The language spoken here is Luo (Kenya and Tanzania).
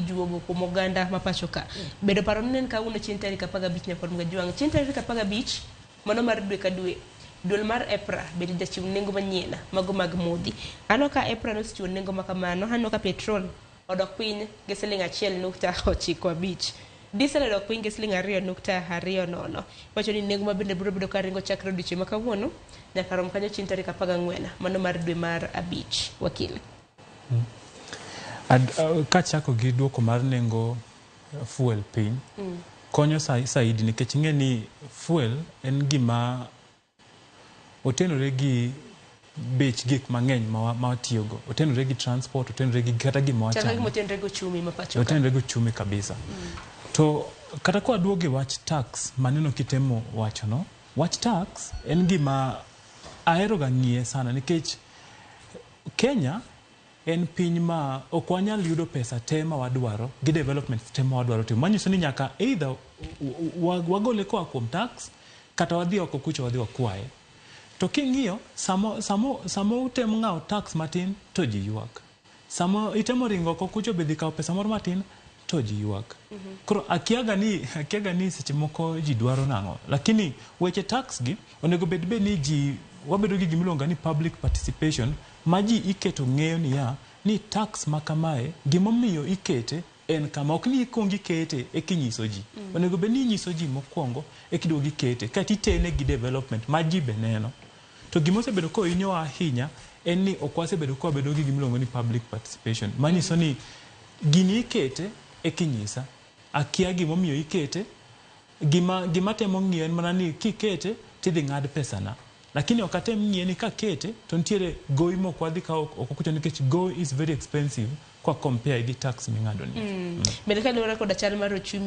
Juogo kuom oganda ma pacho ka. Bedo paro ni en kawuono chieng' tarik 15 nyakor Mgajwang'. Chieng' tarik 15 mano mar dwe ka dwe, duol mar EPRA bende jachiw nengo manyien mago mag modhi. Aneno ka EPRA nosechiwo nengo ma kamano, aneno ka petrol odok piny gi siling 1.95. Diesel odok piny gi siling 2.20. Wacho ni nengo ma bende biro bedo ka ringo chakre odiochieng' ma kawuono nyaka rom kanyo chieng' tarik 14 mano mar dwe mar abich. Wakil. Kachako gi duoko mar nengo fuel piny, konyo saidi nikech ing'e ni fuel en gima otenore gi bech gik mang'eny ma watiyogo. Otenore gi transport, otenore gi kata gima Chalo wachamo. gima otenore gi uchumi ma pacho ka. Otenore gi uchumi kabisa. To kata kwa duogo e wach tax maneno kitemo wachono, wach tax en gima ahero ga ng'iye sana nikech Kenya en piny ma ok wanyal yudo pesa te ma wadwaro gi development te ma wadwaro timo. Manyiso ni nyaka either wagole koa kuom tax kata wadhi oko kucha wadhi wakwaye. To king'iyo samo utemo ng'awo tax matin to ji ywak. Samo itemo ringo oko kucha be dhi kawo pesa moro matin to ji ywak. Koro akiaga ni seche moko ji dwaro nang'o. Lakini weche tax gi onego bed be ni ji wabedo gi gimiluongo ni public participation ma ji iketo ng'eyo niya ni tax ma kamae gimomiyo ikete en kama ok ni ikuong ikete eka inyiso ji. Onego bed ni inyiso ji mokwongo eka iduogo ikete kaeto itene gi development ma ji be neno. To gima osebedo kohinyowa ahinya en ni ok wasebedo ka wabedo gi gimiluongo ni public participation. Manyiso ni gini ikete eka inyisa. Akia gimomiyo ikete, gima temo ng'iyo en mana ni kikete tidhi ng'ad pesana. Lakini ok atem ng'iye ni kakete to nitiere gowi mok wadhi kawo oko kucha nikech gowi is very expensive kwa compare gi tax ming'ado ni. Bende kaluwore koda chal mar uchumi.